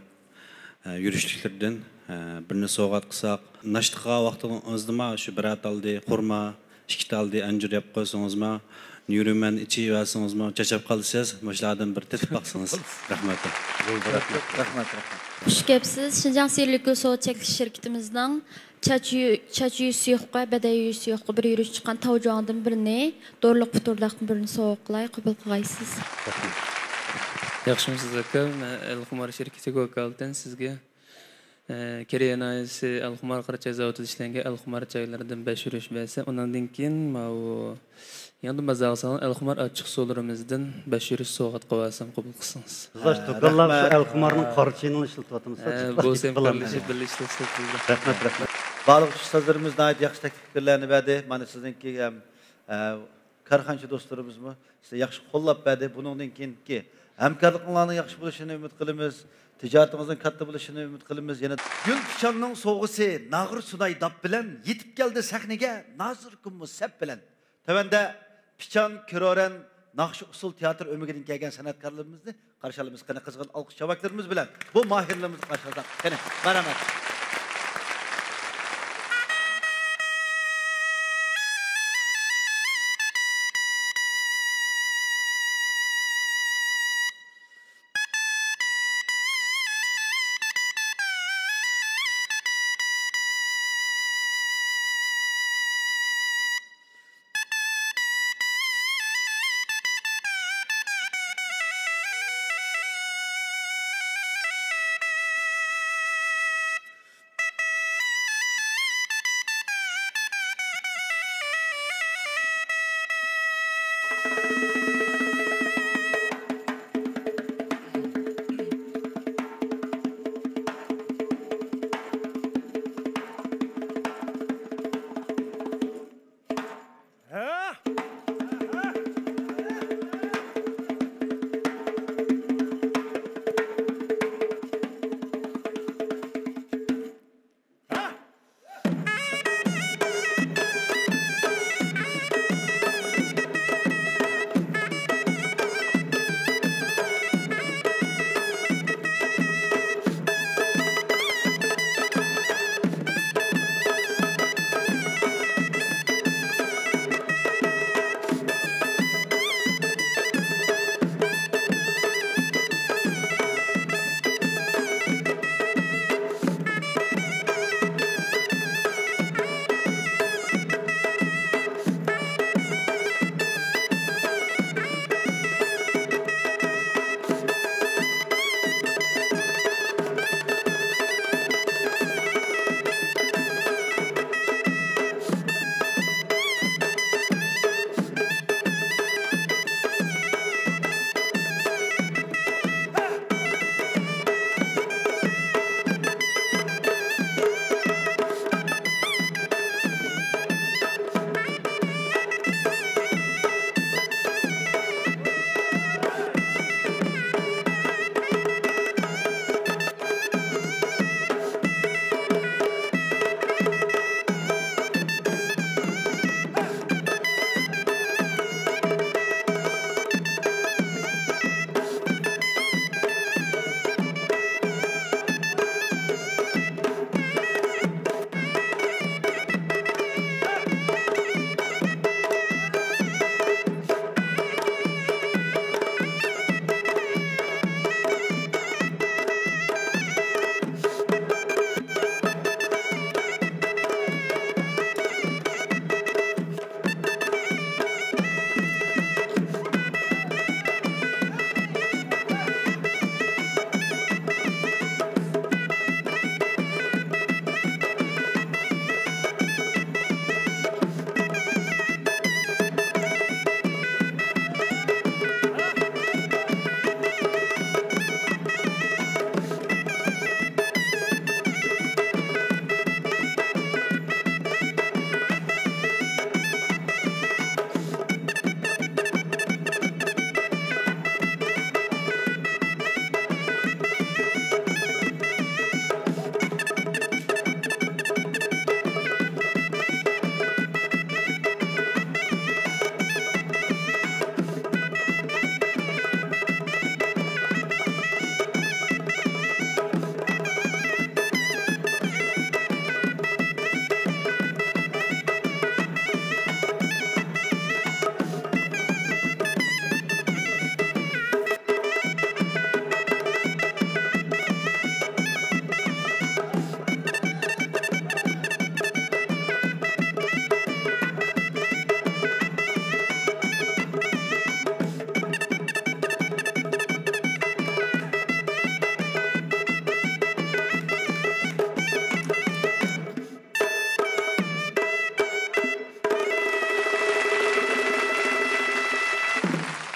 ئە، يۈرۈشلۈكلىرىدىن، ئە، بىرنى سوۋغات قىلساق، ناشتا قىلغان ۋاقتىڭىزدىمۇ شۇ بىرەر تال ئالدى خورما، ئىككى تال ئالدى ئەنجۈر يەپ قويسىڭىزمۇ، نيۇرىمەن ئىچىۋەرسىڭىزمۇ چاچاپ قالىسىز. مۇشۇلاردىن بىر تېتىپ باقسىڭىز. رەھمەت. رەھمەت، رەھمەت. خۇش كەپسىز. شىنجاڭ سېھىرلىك گۈل سودا چەكلىك شىركىتىمىزنىڭ چاچ يۇ-، چاچ يۇيۇشى يوق، بەدەن يۇيۇشى يوق، بىر يۈرۈش چىققان تاۋجۇاڭدىن بىرنى، دورىلىق پۇتۇرداقتىن بىرنى سوۋغا قىلاي، قوبۇل قىلغايسىز. ياخشىمۇسىز ئاكا؟ مەن ئەلخۇمار شىركىتىگە ۋاكالىتەن سىزگە، ئە، كېرىيە ناھىيەسى ئەلخۇمار قارا چاي زاۋۇتىدا ئىشلەنگەن ئەلخۇمار چايلىرىدىن بەش يۈرۈش بەرسە، ئۇنىڭدىن كېيىن ماۋۇ يېڭىدىن بازارغا سالغان ئەلخۇمار ئاچچىق سۇلىرىمىزدىن بەش يۈرۈش سوۋغات قىلىۋالسام قوبۇل قىلسىڭىز. قىزلار، ھە، تۇغقانلار شۇ رەھمەت. ئەلخۇمارنىڭ قارا چېيىنى ئىشلىتىۋاتىمىز. ھە، بولسا ھەم كارلىشىپ بىللە ئىشلەتسەك بولىدۇ. رەھمەت، رەھمەت. بارلىق ئۇستازلىرىمىز ناھايىتى ياخشى تەكلىپ پىكىرلەرنى بەردى. مانا سىزنىڭكى ھەم، ئە، كارخانىچى دوستلىرىمىزمۇ سىزنى ياخشى قوللاپ بەردى. بۇنىڭدىن كېيىنكى ھەمكارلىقىڭلارنىڭ ياخشى بولۇشىنى ئۈمىد قىلىمىز. تىجارىتىڭىزنىڭ كاتتا بولۇشىنى ئۈمىد قىلىمىز. يەنە گۈل پىچاننىڭ سوۋغىسى ناغرا سۇناي داپ بىلەن يېتىپ كەلدى سەھنىگە نازۇركۇممۇ سەپ بىلەن. تۆۋەندە پىچان، كىرورەن، ناخشا ئۇسسۇل تىياتىر ئۆمىكىدىن كەلگەن سەنئەتكارلىرىمىزنى قارشى ئالىمىز. قېنى، قىزغىن ئالقىش چاۋاكلىرىمىز بىلەن بۇ ماھىرلىرىمىزنى قارشى ئالساق. قېنى، مەرھەمەت.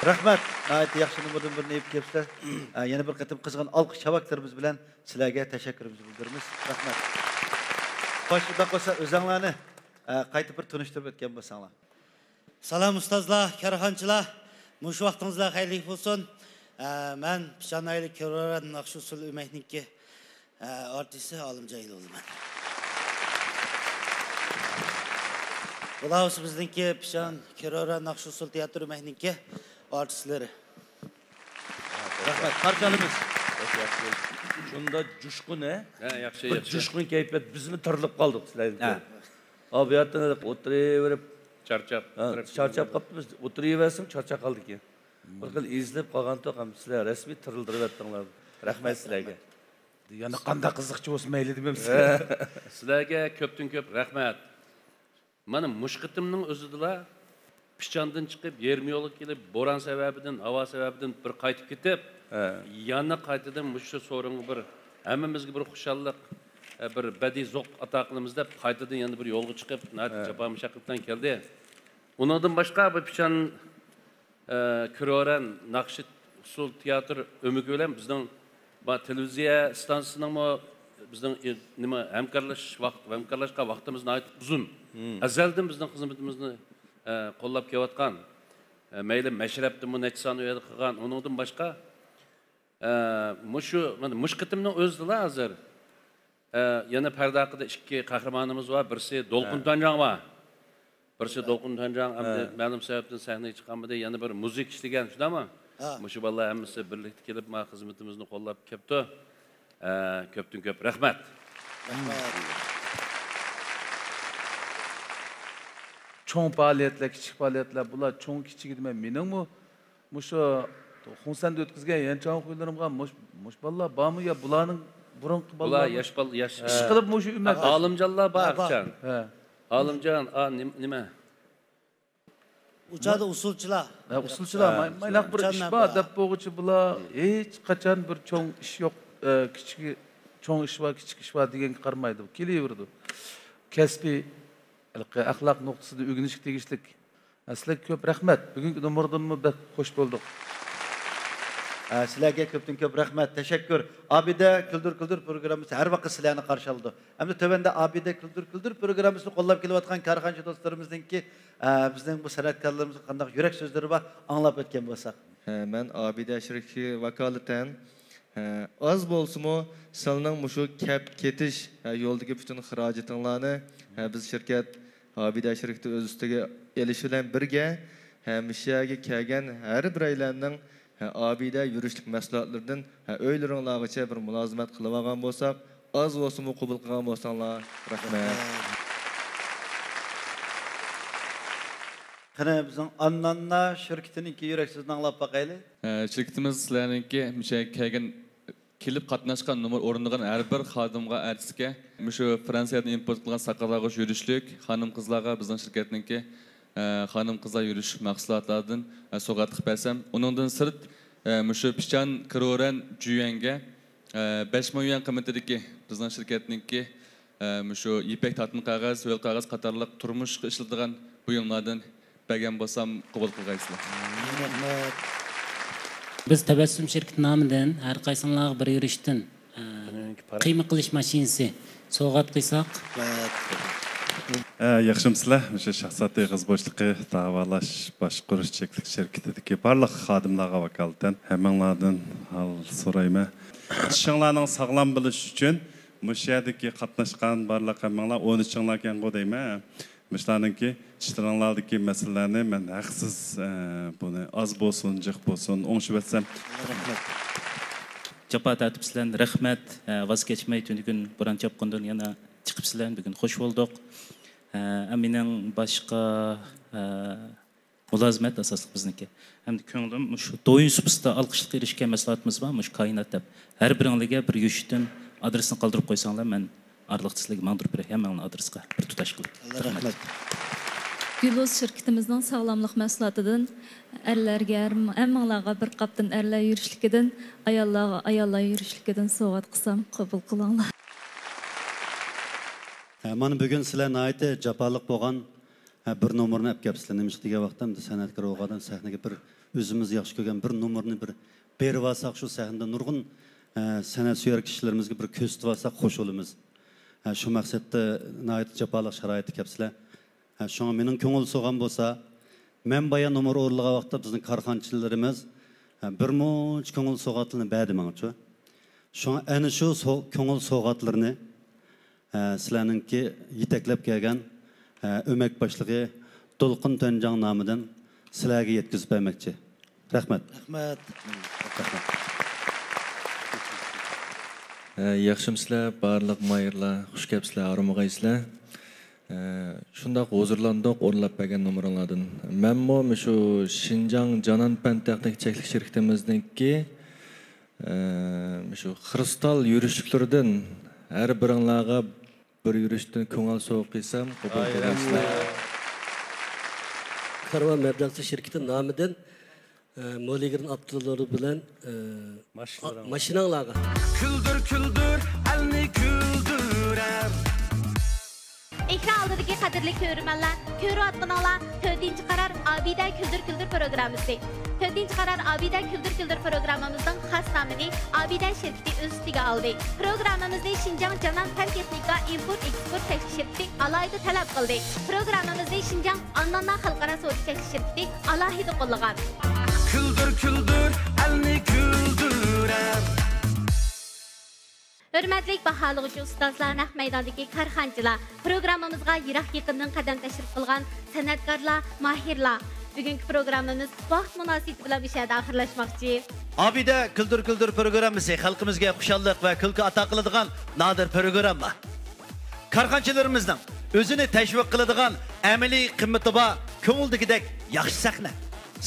رەھمەت، ناھايىتى ياخشى نومۇردىن بىرنى ئېلىپ كېلىپسىلەر. ئە، يەنە بىر قېتىم قىزغىن ئالقىش چاۋاكلىرىمىز بىلەن سىلەرگە تەشەككۈرىمىزنى بىلدۈرىمىز. رەھمەت. خوش، ئۇنداق بولسا ئۆزۈڭلارنى، ئە، قايتا بىر تونۇشتۇرۇپ ئۆتكەن بولساڭلار. سالام ئۇستازلار، كارخانىچىلار، مۇشۇ ۋاقتىڭىزلار خەيرلىك بولسۇن. ئە، مەن پىشان ئائىلە كىروران ناخشا ئۇسسۇل ئۆمەكنىڭكى، ئە، ئارتىسى ئالىمجان ئېلى بولىمەن. بۇلار بولسا بىزنىڭكى پىشان كىروران ناخشا ئۇسسۇل تىياتىر ئۆمەكنىڭكى ئارتىسلىرى. رەھمەت، قارشى ئالىمىز. شۇنداق جۇشقۇن، ھە؟ ھە، ياخشى، بىر ياخشى. جۇشقۇن كەيپىيات، بىزمۇ تىرىلىپ قالدۇق سىلەردىن ھە. كۆرۈپ. ھا، بۇ يەردىن ئولتۇرۇۋېرىپ، چارچاپ، ھە، تىرىلىپ چارچاپ قالدۇق. قاپتۇ، بىز ئولتۇرۇۋەرسەم چارچاپ قالدىكەن. بىر خىل ئېزىلىپ قالغانتۇق، ئەمما سىلەر رەسمىي تىرىلدۇرۇۋەتتىڭلار. رەھمەت سىلەرگە. يەنە قانداق قىزىقچى بولسا مەيلى دېمەمسىز. سىلەرگە كۆپتىن كۆپ رەھمەت. مانا مۇشۇ قېتىمنىڭ ئۆزىدىلا پىچاندىن چىقىپ، يېرىم يولغا كېلىپ، بوران سەۋەبىدىن، ھاۋا سەۋەبىدىن بىر قايتىپ كېتىپ، ھە. يەنە قايتىدىن مۇشۇ سورۇنغا بىر، ھەممىمىزگە بىر خۇشاللىق، بىر بەدىئىي زوق ئاتا قىلىمىز دەپ، قايتىدىن يەنە بىر يولغا چىقىپ، ناھايىتى ھە. جاپا مۇشەققەتتىن كەلدى. ئۇنىڭدىن باشقا، بۇ پىچان ئە، كىروران ناخشا ئۇسسۇل تىياتىر ئۆمىكى بىلەن بىزنىڭ، ما، تېلېۋىزىيە ئىستانسىسىنىڭمۇ بىزنىڭ ئى-، نېمە، ھەمكارلىشىش ۋاقىت، ھەمكارلاشقان ۋاقتىمىز ناھايىتى ئۇزۇن. مم. ئەزەلدىن بىزنىڭ خىزمىتىمىزنى، ئە، قوللاپ كېلىۋاتقان، ئە، مەيلى مەشرەپتىمۇ نەچچە سان ئۇ يەردە قىلغان. ئۇنىڭدىن باشقا، ئە، مۇشۇ، مانا مۇشۇ قېتىمنىڭ ئۆزىدىلا ھازىر ئە، يەنە پەردە ئارقىدا ئىككى قەھرىمانىمىز بار. بىرسى دولقۇن ھە. تۇنجاڭ بار. بىرسى ھە. دولقۇن تۇنجاڭ، ئەمدى ھە. مەلۇم سەۋەبتىن سەھنىگە چىقالمىدى. يەنە بىر مۇزىكا ئىشلىگەن، شۇنداقمۇ؟ ھە. مۇشۇ بالىلار ھەممىسى بىرلىكتە كېلىپ، ما خىزمىتىمىزنى قوللاپ كەپتۇ. ئە، كۆپتىن كۆپ رەھمەت. رەھمەت. چوڭ پائالىيەتلەر، كىچىك پائالىيەتلەر، بۇلار چوڭ كىچىكى دېمەي، مېنىڭمۇ مۇشۇ خۇڭسەندە ئۆتكۈزگەن يەنچاڭ خۇيلىرىمغا مۇش-، مۇشۇ بالىلار بارمۇ يا بۇلارنىڭ بۇرۇنقى بۇلار بالىلارمۇ؟ ياش بال-، ياش. ئىشقىلىپ مۇشۇ ئۈمەت. ھە. ئالىمجانلار بار ھە، بار. ئىشان. ھە. ئالىمجان، ئا، نېم-، نېمە؟ ئۇ چاغدا ئۇسسۇلچىلار. ھە، ئۇسسۇلچىلار. ھە. ماي-، مايلاق بىر ئىش ئۇسسۇلچىلار بار بار. دەپ بولغۇچە بۇلار ھېچقاچان بىر چوڭ ئىش يوق، ئە، كىچىكى، چوڭ ئىش بار، كىچىك ئىش بار دېگەنگە قارىمايدۇ. كېلىۋېرىدۇ. كەسپىي، ھېلىقى ئەخلاق نۇقتىسىدا ئۆگىنىشكە تېگىشلىك. سىلەرگە كۆپ رەھمەت. بۈگۈنكى نومۇردىنمۇ بەك خۇش بولدۇق. ئە، سىلەرگە كۆپتىن كۆپ رەھمەت، تەشەككۈر. ئابىدە كۈلدۈر كۈلدۈر پروگراممىسى ھەر ۋاقىت سىلەرنى قارشى ئالىدۇ. ئەمدى تۆۋەندە ئابىدە كۈلدۈر كۈلدۈر پروگراممىسىنى قوللاپ كېلىۋاتقان كارخانىچى دوستلىرىمىزنىڭكى، ئە، بىزنىڭ بۇ سەنئەتكارلىرىمىزغا قانداق يۈرەك سۆزلىرى بار، ئاڭلاپ ئۆتكەن بولساق. ھە، مەن ئابىدە ئەشرىكى ۋاكالىتەن ھە، ئاز بولسىمۇ سىلىنىڭ مۇشۇ كەپ كېتىش، ھە، يولدىكى پۈتۈن خىراجىتىڭلارنى، ھە، بىز شىركەت ئابىدە شىركىتى ئۆز ئۈستىگە ئېلىشى بىلەن بىرگە، ھە، مۇشۇ يەرگە كەلگەن ھەر بىرەيلەننىڭ، ھە، ئابىدە يۈرۈشلۈك مەھسۇلاتلىرىدىن، ھە، ئۆيلىرىڭلارغىچە بىر مۇلازىمەت قىلىۋالغان بولساق، ئاز بولسىمۇ قوبۇل قىلغان بولساڭلار، رەھمەت. قېنى، بىزنىڭ ئانناننا شىركىتىنىڭكى يۈرەك سۆزىنى ئاڭلاپ باقايلى. ئە، شىركىتىمىز سىلەرنىڭكى مۇشۇ يەرگە كەلگەن، كېلىپ قاتناشقان، نومۇر ئورۇندىغان ھەر بىر خادىمغا، ئارتىسكا، مۇشۇ فرانسىيەدىن ئىمپورت قىلغان ساقاللارغا يۈرۈشلۈك، خانىم-قىزلارغا، بىزنىڭ شىركەتنىڭكى، ئە، خانىم-قىزلار يۈرۈشلۈك مەھسۇلاتلاردىن، ئە، سوۋغات قىلىپ بەرسەم، ئۇنىڭدىن سىرت، ئە، مۇشۇ پىچان كرورەن جۈيۈەنگە، ئە، بەش مىڭ يۈەن قىممىتىدىكى بىزنىڭ شىركەتنىڭكى ئە، مۇشۇ يىپەك تارتما قەغەز، ھۆل قەغەز قاتارلىق تۇرمۇشقا ئىشلىتىدىغان بۇيۇملاردىن بەرگەن بولسام قوبۇل قىلغايسىلەر. رەھمەت. بىز تەبەسسۇم شىركىتى نامىدىن ھەر قايسىڭلارغا بىر يۈرۈشتىن، ئە، قىيما قىلىش ماشىنىسى سوۋغات قىلساق. ئە، ياخشىمۇسىلەر؟ مۇشۇ شاھزات ئېغىز بوشلۇقى داۋالاش باشقۇرۇش چەكلىك شىركىتىدىكى بارلىق خادىملارغا ۋاكالىتەن ھەممىڭلاردىن ھال سورايمەن. چىشىڭلارنىڭ ساغلام بولۇشى ئۈچۈن مۇشۇ يەردىكى قاتناشقان بارلىق ھەممىڭلار ئون ئۈچىڭلاركەنغۇ دەيمەن. مۇشۇلارنىڭكى چىشلىرىڭلاردىكى مەسىلىلەرنى مەن ھەقسىز، ئە، بۇنى ئاز بولسۇن، جىق بولسۇن، ئوڭشىۋەتسەم. رەھمەت. جاپا تارتىپسىلەر، رەھمەت. ئە، ۋاز كەچمەي تۈنۈگۈن بوران چاپقۇندىن يەنە چىقىپسىلەر، بۈگۈن خوش بولدۇق. ئە، مېنىڭ باشقا، ئە، مۇلازىمەت ئاساسلىق بىزنىڭكى. ھەمدە كۆڭلۈم مۇشۇ دويۇن سۇپىسىدا ئالقىشلىققا ئېرىشكەن مەھسۇلاتىمىز بار، مۇشۇ كائىنات دەپ. ھەر بىرىڭلارگە بىر يۈشتىن ئادرېسنى قالدۇرۇپ قويساڭلار، مەن ئارىلىقتا سىلەرگە ماڭدۇرۇپ بېرەي، ھەممىڭلارنى ئادرېسقا بىر تۇتاش قىلىپ. رەھمەت. گۈلۇز شىركىتىمىزنىڭ ساغلاملىق مەھسۇلاتىدىن ئەرلەرگە، ھەر-، ھەممىڭلارغا بىر قاپتىن ئەرلەر يۈرۈشلۈكىدىن، ئاياللارغا ئاياللار يۈرۈشلۈكىدىن سوۋغات قىلسام قوبۇل قىلىڭلار. ھە، مانا بۈگۈن سىلەر ناھايىتى جاپالىق بولغان ھە، بىر نومۇرنى ئەپ كەپسىلەر. نېمىشقا دېگەن ۋاقىتتا، ئەمدى سەنئەتكار بولغان ئادەم سەھنىگە بىر ئۆزىمىز ياخشى كۆرگەن بىر نومۇرنى بىر بېرىۋالساق، شۇ سەھنىدە نۇرغۇن، ئە، سەنئەتسۆيەر كىشىلىرىمىزگە بىر كۆرسىتىۋالساق خوش بولىمىز. ئە، شۇ مەقسەتتە ناھايىتى جاپالىق شارائىتتا كەپسىلەر. ئە، شۇڭا مېنىڭ كۆڭۈل سوۋغام بولسا، مەن بايا نومۇر ئورۇنلىغان ۋاقىتتا بىزنىڭ كارخانىچىلىرىمىز، ئە، بىر مۇنچە كۆڭۈل سوۋغاتلىرىنى بەردى ماڭىچۇ. شۇڭا ئەنە شۇ سو-، كۆڭۈل سوۋغاتلىرىنى، ئە، سىلەرنىڭكى يېتەكلەپ كەلگەن، ئە، ئۆمەك باشلىقى دولقۇن تۈەنجاڭ نامىدىن سىلەرگە يەتكۈزۈپ بەرمەكچى. رەھمەت. رەھمەت. رەھمەت. ئە، ياخشىمۇسىلەر، بارلىق ماھىرلار، خۇش كەپسىلەر، ئارمىغايسىلەر. ئە، شۇنداق ھۇزۇرلاندۇق ئورۇنلاپ بەرگەن نومۇرۇڭلاردىن. مەنمۇ مۇشۇ شىنجاڭ جانان پەن تېخنىكا چەكلىك شىركىتىمىزنىڭكى، ئە، مۇشۇ خرۇستال يۈرۈشلۈكلىرىدىن ھەر بىرىڭلارغا بىر يۈرۈشتىن كۆڭۈل سوۋغا قىلسام، قوبۇل قىلغايسىلەر. كارۋان مەبلەغچى شىركىتى نامىدىن، ئە، مولىگرىن ئاپتوللىرى بىلەن، ئە، ماشىنىلىرىڭلار. ماشىناڭلارغا. كۈلدۈر، كۈلدۈر، ئەلنى كۈلدۈرەر. ئېكران ئالدىدىكى قەدىرلىك كۆرۈرمەنلەر، كۆرۈۋاتقىنىڭلار تۆتىنچى قارار ئابىدە كۈلدۈر كۈلدۈر پروگراممىسى. تۆتىنچى قارار ئابىدە كۈلدۈر كۈلدۈر پروگراممىمىزنىڭ خاس نامىنى ئابىدە شىركىتى ئۆز ئۈستىگە ئالدى. پروگراممىمىزنى شىنجاڭ جانان پەن تېخنىكا ئىمپورت ئېكسپورت چەكلىك شىركىتى ئالاھىدە تەلەپ قىلدى. پروگراممىمىزنى شىنجاڭ ئاننانا خەلقئارا سودا چەكلىك شىركىتى ئالاھىدە قوللىغان. كۈلدۈر كۈلدۈر ئەلنى كۈلدۈرەر. ھۆرمەتلىك باھالىغۇچى ئۇستازلار، نەق مەيداندىكى كارخانىچىلار، پروگراممىمىزغا يىراق يېقىندىن قەدەم تەشرىپ قىلغان سەنئەتكارلار، ماھىرلار، بۈگۈنكى پروگراممىمىز ۋاقىت مۇناسىۋىتى بىلەن مۇشۇ يەردە ئاخىرلاشماقچى. ئابىدە كۈلدۈر كۈلدۈر پروگراممىسى خەلقىمىزگە خۇشاللىق ۋە كۈلكە ئاتا قىلىدىغان نادىر پروگرامما. كارخانىچىلىرىمىزنىڭ ئۆزىنى تەشۋىق قىلىدىغان ئەمەلىي قىممىتى بار، كۆڭۈلدىكىدەك ياخشى سەھنە.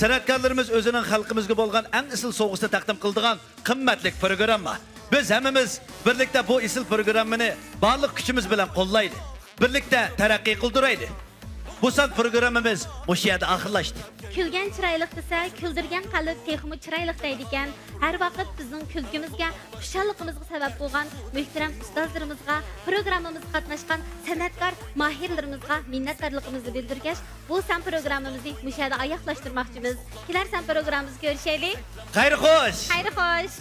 سەنئەتكارلىرىمىز ئۆزىنىڭ خەلقىمىزگە بولغان ئەڭ ئېسىل سوۋغىسىنى تەقدىم قىلىدىغان قىممەتلىك پروگرامما. بىز ھەممىمىز بىرلىكتە بۇ ئېسىل پروگراممىنى بارلىق كۈچىمىز بىلەن قوللايلى. بىرلىكتە تەرەققىي قىلدۇرايلى. بۇ سان پروگراممىمىز مۇشۇ يەردە ئاخىرلاشتى. كۈلگەن چىرايلىق دېسە، كۈلدۈرگەن قەلب تېخىمۇ چىرايلىق دەيدىكەن. ھەر ۋاقىت بىزنىڭ كۈلكىمىزگە، خۇشاللىقىمىزغا سەۋەب بولغان مۆھتەرەم ئۇستازلىرىمىزغا، پروگراممىمىزغا قاتناشقان سەنئەتكار ماھىرلىرىمىزغا مىننەتدارلىقىمىزنى بىلدۈرگەچ، بۇ سان پروگراممىمىزنى مۇشۇ يەردە ئاياغلاشتۇرماقچىمىز. كېلەر سان پروگراممىمىزدا كۆرۈشەيلى. خەير خوش! خەير خوش!